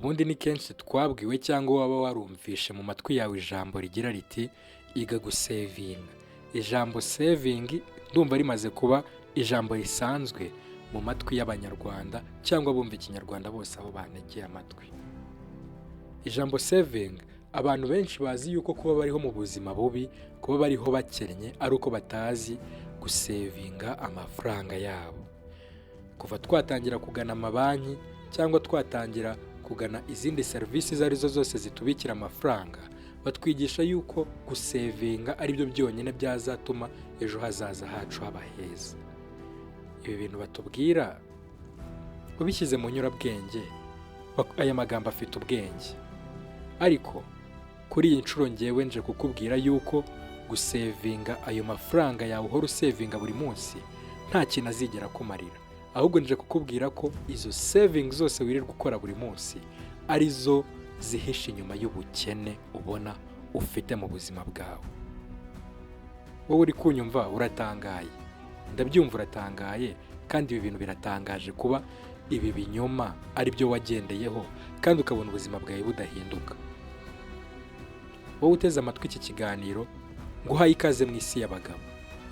Ubundi ni kenshi twabwiwe cyangwa waba warumvishe mu matwi yawe ijambo rigira riti: "Iga gusevinga." Ijambo saving ndumva rimaze kuba ijambo risanzwe mu matwi y'Abanyarwanda cyangwa bumva Ikinyarwanda bose aho bantegeye amatwi. Ijambo saving, abantu benshi bazi yuko kuba bariho mu buzima bubi, kuba bariho bakennye, ari uko batazi gusevinga amafaranga yabo. Kuva twatangira kugana amabanki cyangwa twatangira kugana izindi serivisi izo arizo zose zitubikira amafaranga, batwigisha yuko gusevinga ari byo byonyine byazatuma ejo hazaza hacu haba heza. Ibi bintu batubwira, ubishyize mu nyurabwenge, aya magambo afite ubwenge. Ariko kuri iyi nshuro ngewe nje kukubwira yuko gusevinga ayo mafaranga yawe uhora usevinga buri munsi nta kintu azigera akumarira. Ahubwo nje kukubwira ko izo saving zose wirirwa ukora buri munsi arizo zihishe inyuma y'ubukene ubona ufite mu buzima bwawe. Wowe uri kunyumva uratangaye, ndabyumva uratangaye, kandi ibi bintu biratangaje kuba ibi binyoma ari byo wagendeyeho kandi ukabona ubuzima bwawe budahinduka. Wowe uteze amatwi iki kiganiro, nguhaye ikaze mu isi y'abagabo.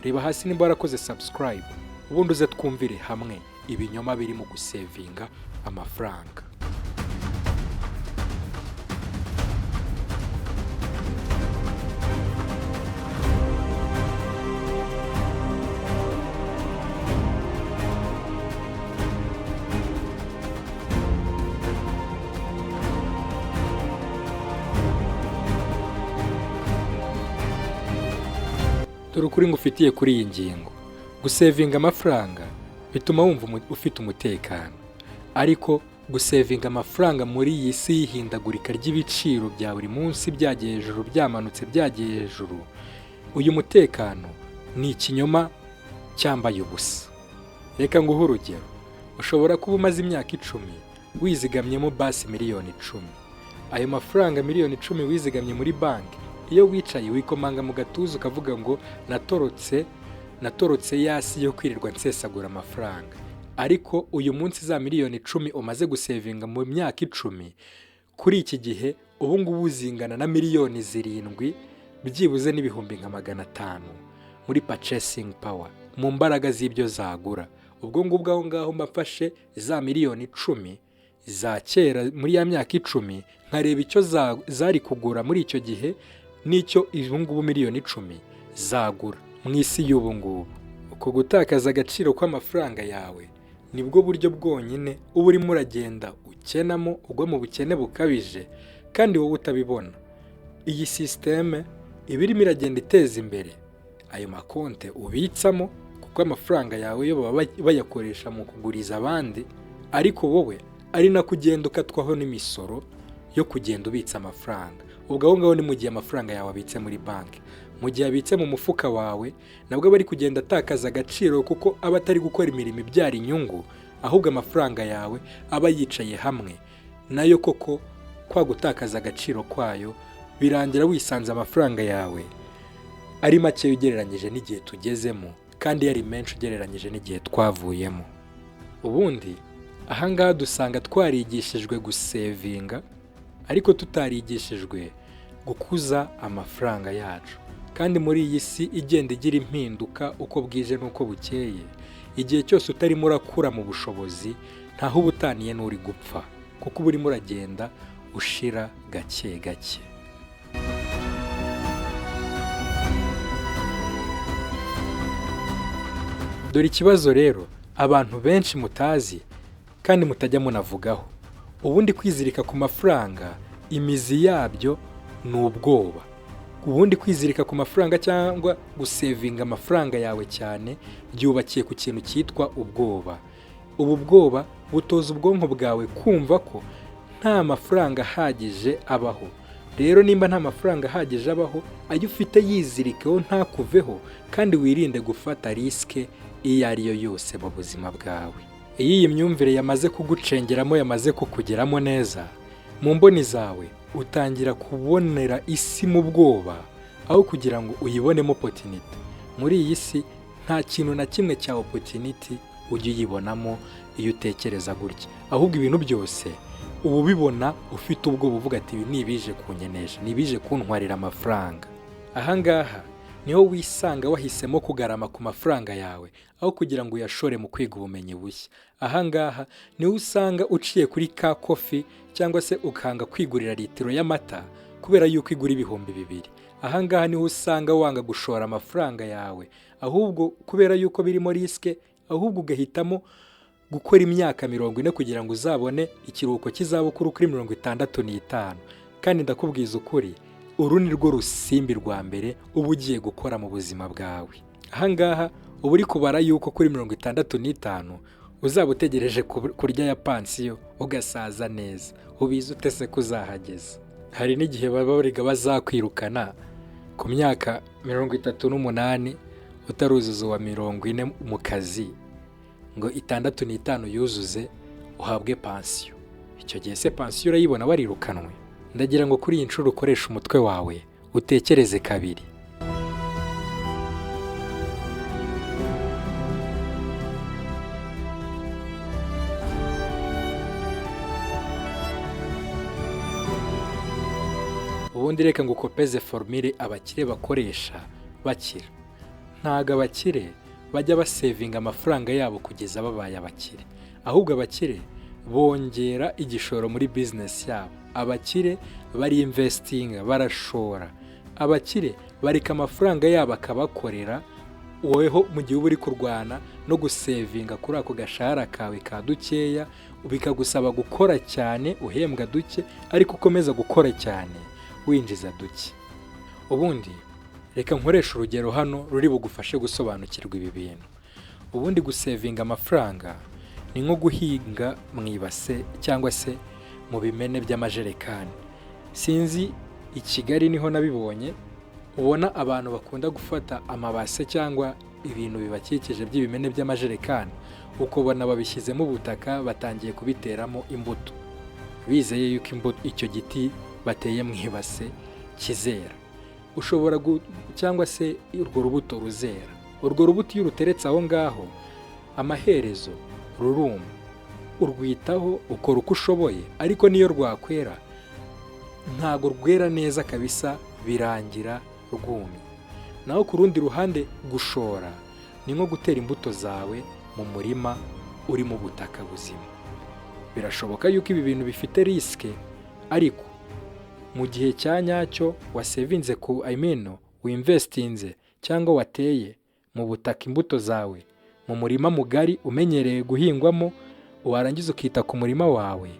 Reba hasi nimba warakoze subscribe, ubundi uze twumvire hamwe ibinyoma biri mu gusevinga amafaranga. Dore ukuri ngufitiye kuri iyi ngingo: gusevinga amafaranga bituma wumva ufite umutekano, ariko gusevinga amafaranga muri iyi si y'ihindagurika ry'ibiciro bya buri munsi, byagiye hejuru, byamanutse, byagiye hejuru, uyu mutekano ni ikinyoma cyambaye ubusa. Reka nguhe urugero: ushobora kuba umaze imyaka 10 wizigamyemo basi miliyoni 10. Ayo mafaranga miliyoni 10 wizigamye muri banki, iyo wicaye wikomanga mu gatuza ukavuga ngo "Natorotse, natorotse ya si yo kwirirwa nsesagura amafaranga." Ariko uyu munsi za miliyoni 10 umaze gusevinga mu myaka 10, kuri iki gihe ubu ngubu zingana na miliyoni 7 byibuze n'ibihumbi nka 500 muri purchasing power, mu mbaraga z'ibyo zagura. Ubwo ngubwo aho ngaho mba mfashe za miliyoni 10 za kera muri ya myaka 10, nkareba icyo zari kugura muri icyo gihe n'icyo ubu ngubu miliyoni 10 zagura mu isi y'ubu ngubu. Uko gutakaza agaciro kw'amafaranga yawe nibwo buryo bwonyine uba urimo uragenda ukenamo, ugwa mu bukene bukabije kandi wowe utabibona. Iyi sisiteme iba irimo iragenda iteza imbere ayo makonte ubitsamo, kuko amafaranga yawe yo baba bayakoresha mu kuguriza abandi, ariko wowe ari nako ugenda ukatwaho n'imisoro yo kugenda ubitsa amafaranga. Ubwo aho ngaho ni mu gihe amafaranga yawe abitse muri banki. Mu gihe abitse mu mufuka wawe, nabwo aba ari kugenda atakaza agaciro, kuko aba atari gukora imirimo ibyara inyungu, ahubwo amafaranga yawe aba yicaye hamwe nayo. Koko kwa gutakaza agaciro kwayo birangira wisanze amafaranga yawe ari make ugereranyije n'igihe tugezemo, kandi yari menshi ugereranyije n'igihe twavuyemo. Ubundi ahangaha dusanga twarigishijwe gusevinga ariko tutarigishijwe gukuza amafaranga yacu. Kandi muri iyi si igenda igira impinduka uko bwije n'uko bukeye, igihe cyose utarimo urakura mu bushobozi, ntaho uba utaniye n'uri gupfa, kuko uba urimo uragenda ushira gake gake. Dore ikibazo rero abantu benshi mutazi kandi mutajya munavugaho: ubundi kwizirika ku mafaranga, imizi yabyo ni ubwoba. Ubundi kwizirika ku mafaranga cyangwa gusevinga amafaranga yawe cyane byubakiye ku kintu cyitwa ubwoba. Ubu bwoba butoza ubwonko bwawe kumva ko nta mafaranga ahagije abaho. Rero nimba nta mafaranga ahagije abaho, ayo ufite yizirikeho ntakuveho, kandi wirinde gufata risk iyo ari yo yose mu buzima bwawe. Iyo iyi myumvire yamaze kugucengeramo, yamaze kukugeramo neza mu mboni zawe, utangira kubonera isi mu bwoba aho kugira ngo uyibonemo opportunity. Muri iyi si nta kintu na kimwe cya opportunity ujya uyibonamo iyo utekereza gutya, ahubwo ibintu byose Uba ubibona ufite ubwoba, uvuga ati: "Ibi ni ibije kunkenesha, ni ibije kuntwarira amafaranga." Ahangaha niho wisanga wahisemo kugarama ku mafaranga yawe aho kugira ngo uyashore mu kwiga ubumenyi bushya. Ahangaha niho usanga uciye kuri ka coffee cyangwa se ukanga kwigurira litiro y'amata kubera yuko igura 2000. Ahangaha niho usanga wanga gushora amafaranga yawe ahubwo kubera yuko birimo risk, ahubwo ugahitamo gukora imyaka 40 kugira ngo uzabone ikiruhuko cy'izabukuru kuri 65. Kandi ndakubwiza ukuri, uru ni rwo rusimbi rwa mbere uba ugiye gukora mu buzima bwawe. Ahangaha uba uri kubara yuko kuri 65 uzaba utegereje kurya ya pansiyo, ugasaza neza. Ubizi ute se ko uzahageza? Hari n'igihe baba bariga bazakwirukana ku myaka 38, utaruzuza uwa 40 mu kazi, ngo 65 yuzuze uhabwe pansiyo. Icyo gihe se pansiyo urayibona warirukanwe? Ndagira ngo kuri iyi nshuro ukoreshe umutwe wawe, utekereze kabiri. Ubundi reka ngo ukopeze formule abakire bakoresha bakira. Ntabwo abakire bajya basevinga amafaranga yabo kugeza babaye abakire, ahubwo abakire bongera igishoro muri bizinesi yabo. Abakire barinvestinga, barashora. Abakire bareka amafaranga yabo akabakorera. Woweho mu gihe uba uri kurwana no gusevinga kuri ako gashahara kawe ka dukeya, bikagusaba gukora cyane uhembwa duke, ariko ukomeza gukora cyane winjiza duke. Ubundi reka nkoreshe urugero hano ruri bugufashe gusobanukirwa ibi bintu. Ubundi gusevinga amafaranga ni nko guhinga mu ibase cyangwa se mu bimene by'amajerekani. Sinzi, i Kigali niho nabibonye. Ubona abantu bakunda gufata amabase cyangwa ibintu bibakikije by'ibimene by'amajerekani, ukabona babishyizemo ubutaka, batangiye kubiteramo imbuto, bizeye yuko imbuto icyo giti bateye mu ibase kizera, ushobora cyangwa se urwo rubuto ruzera. Urwo rubuto iyo uruteretse aho ngaho, amaherezo ruruma. Urwitaho, ukora uko ushoboye, ariko niyo rwakwera ntago rwera neza kabisa, birangira rwumye. Naho ku rundi ruhande, gushora ni nko gutera imbuto zawe mu murima urimo ubutaka buzima. Birashoboka yuko ibi bintu bifite risk, ariko mu gihe cya nyacyo wasevinze ku, I mean, winvestinze cyangwa wateye mu butaka imbuto zawe mu murima mugari umenyereye guhingwamo, warangiza ukita ku murima wawe,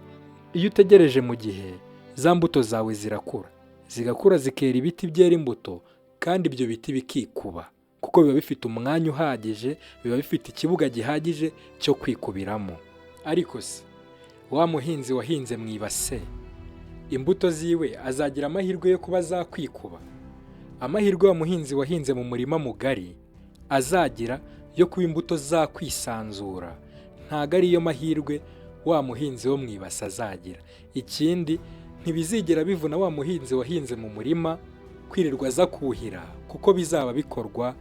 iyo utegereje mu gihe, za mbuto zawe zirakura, zigakura, zikera ibiti byera imbuto, kandi ibyo biti bikikuba kuko biba bifite umwanya uhagije, biba bifite ikibuga gihagije cyo kwikubiramo. Ariko se wa muhinzi wahinze mu ibase, imbuto ziwe azagira amahirwe yo kuba zakwikuba? Amahirwe wa muhinzi wahinze mu murima mugari azagira yo kuba imbuto zakwisanzura ntago ariyo mahirwe wa muhinzi wo mu ibase azagira. Ikindi, ntibizigera bivuna wa muhinzi wahinze mu murima kwirirwa aza kuhira, kuko bizaba bikorwa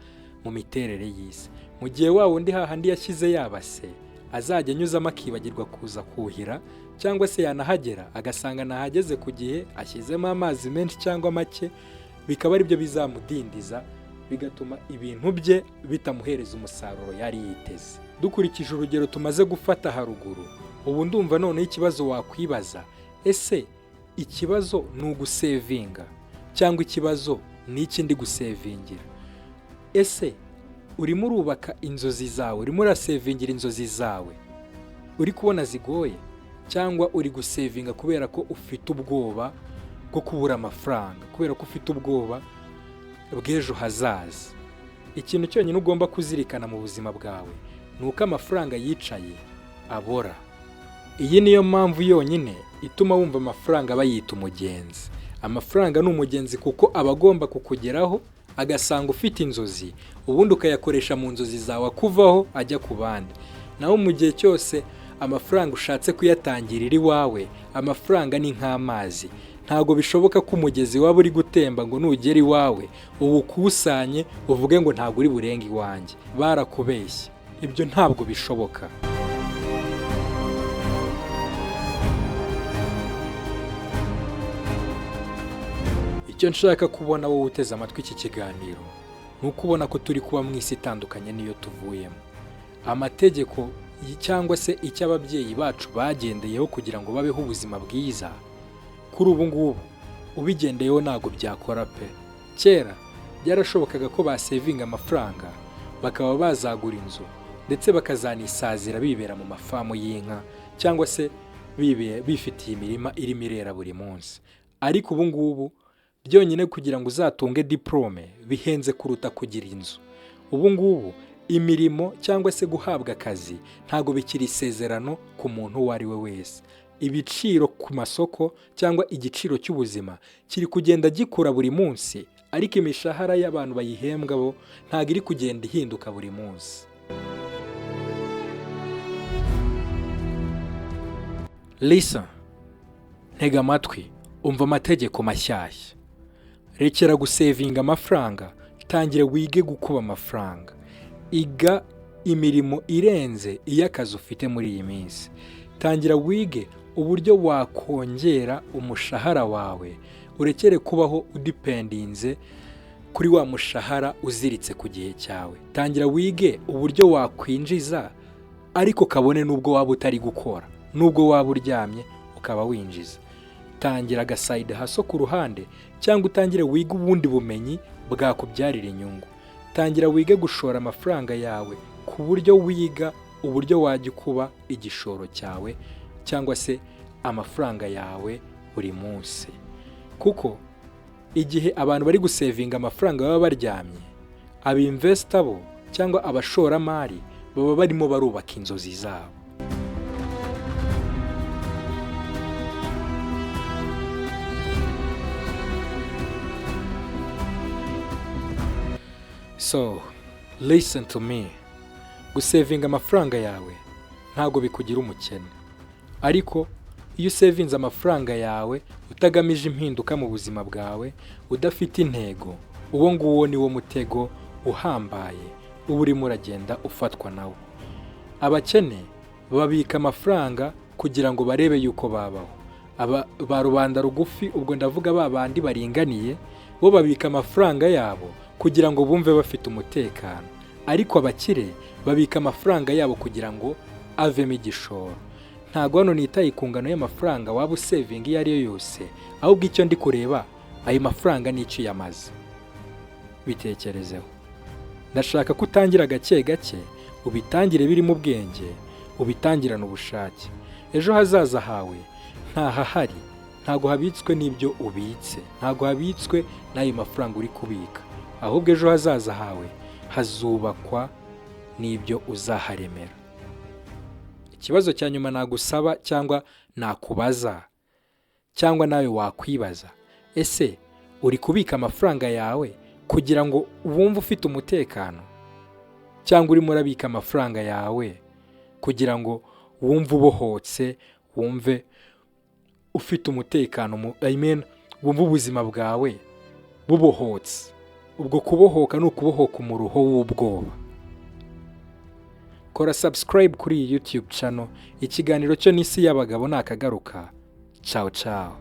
mu miterere y'isi, mu gihe wa wundi hahandi yashyize yabase azajya anyuzamo akibagirwa kuza kuhira, cyangwa se yanahagera agasanga nahageze ku gihe, ashyizemo amazi menshi cyangwa make, bikaba aribyo bizamudindiza, bigatuma ibintu bye bitamuhereza umusaruro yari yiteze. Dukurikije urugero tumaze gufata haruguru, ubu ndumva noneho ikibazo wakwibaza: ese ikibazo ni ugusevinga cyangwa ikibazo ni iki ndi gusevingira? Ese urimo urubaka inzozi zawe, urimo urasevingira inzozi zawe uri kubona zigoye, cyangwa uri gusevinga kubera ko ufite ubwoba bwo kubura amafaranga, kubera ko ufite ubwoba bw'ejo hazaza? Ikintu cyonyine ugomba kuzirikana mu buzima bwawe ni uko amafaranga yicaye abora. Iyi niyo mpamvu yonyine ituma wumva amafaranga bayita umugenzi. Amafaranga ni umugenzi kuko aba agomba kukugeraho agasanga ufite inzozi, ubundi ukayakoresha mu nzozi zawe, akuvaho ajya ku bandi. Naho mu gihe cyose amafaranga ushatse kuyatangirira iwawe, amafaranga ni nk'amazi. Ntabwo bishoboka ko umugezi waba uri gutemba ngo nugera iwawe uwukusanye, uvuge ngo ntabwo uri burenge iwanjye. Barakubeshye, ibyo ntabwo bishoboka. Icyo nshaka kubona wowe uteze amatwi iki kiganiro ni uko ubona ko turi kuba mu isi itandukanye n'iyo tuvuyemo. Amategeko cyangwa se icyo ababyeyi bacu bagendeyeho kugira ngo babeho ubuzima bwiza, kuri ubu ngubu ubigendeyeho ntabwo byakora pe. Kera byarashobokaga ko basevinga amafaranga bakaba bazagura inzu, ndetse bakazanisazira bibera mu mafamu y'inka cyangwa se bifitiye imirima irimo irera buri munsi. Ariko ubu ngubu byonyine kugira ngo uzatunge diporome bihenze kuruta kugira inzu. Ubu ngubu imirimo cyangwa se guhabwa akazi ntabwo bikiri isezerano ku muntu uwo ari we wese. Ibiciro ku masoko cyangwa igiciro cy'ubuzima kiri kugenda gikura buri munsi, ariko imishahara y'abantu bayihembwa bo ntabwo iri kugenda ihinduka buri munsi. Lisa, ntega amatwi, umva amategeko mashyashya. Rekera gusevinga amafaranga, tangira wige gukuba amafaranga. Iga imirimo irenze iy'akazi ufite muri iyi minsi. Tangira wige uburyo wakongera umushahara wawe, urekere kubaho udipendinze kuri wa mushahara uziritse ku gihe cyawe. Tangira wige uburyo wakwinjiza ariko kabone n'ubwo waba utari gukora, n'ubwo waba uryamye ukaba winjiza. Tangira agasayidi haso ku ruhande cyangwa utangire wige ubundi bumenyi bwakubyarira inyungu. Tangira wige gushora amafaranga yawe ku buryo wiga uburyo wajya ukuba igishoro cyawe cyangwa se amafaranga yawe buri munsi. Kuko igihe abantu bari gusevinga amafaranga baba baryamye, abinvesita bo cyangwa abashoramari baba barimo barubaka inzozi zabo. So, listen to me. Gusevinga amafaranga yawe ntabwo bikugira umukene. Ariko iyo usevinze amafaranga yawe utagamije impinduka mu buzima bwawe, udafite intego, uwo nguwo ni wo mutego uhambaye uba urimo uragenda ufatwa nawo. Abakene babika amafaranga kugira ngo barebe yuko babaho. Aba ba rubanda rugufi, ubwo ndavuga ba bandi baringaniye, bo babika amafaranga yabo kugira ngo bumve bafite umutekano. Ariko abakire babika amafaranga yabo kugira ngo avemo igishoro. Ntabwo hano nitaye ku ngano y'amafaranga waba usevinga iyo ari yo yose, ahubwo icyo ndi kureba ayo mafaranga n'icyo uyamaze. Bitekerezeho. Ndashaka ko utangira gake gake, ubitangire birimo ubwenge, ubitangirane ubushake. Ejo hazaza hawe ntahahari, ntabwo habitswe n'ibyo ubitse, ntabwo habitswe n'ayo mafaranga uri kubika, ahubwo ejo hazaza hawe hazubakwa n'ibyo uzaharemera. Ikibazo cya nyuma nagusaba cyangwa nakubaza cyangwa nawe wakwibaza, ese uri kubika amafaranga yawe kugira ngo wumve ufite umutekano, cyangwa urimo urabika amafaranga yawe kugira ngo wumve ubohotse, wumve ufite umutekano, I mean, wumve ubuzima bwawe bubohotse? Ubwo kubohoka ni ukubohoka umuruho w'ubwoba. Kora subscribe kuri iyi YouTube channel. Ikiganiro cyo n'isi y'abagabo nakagaruka. Ciao ciao.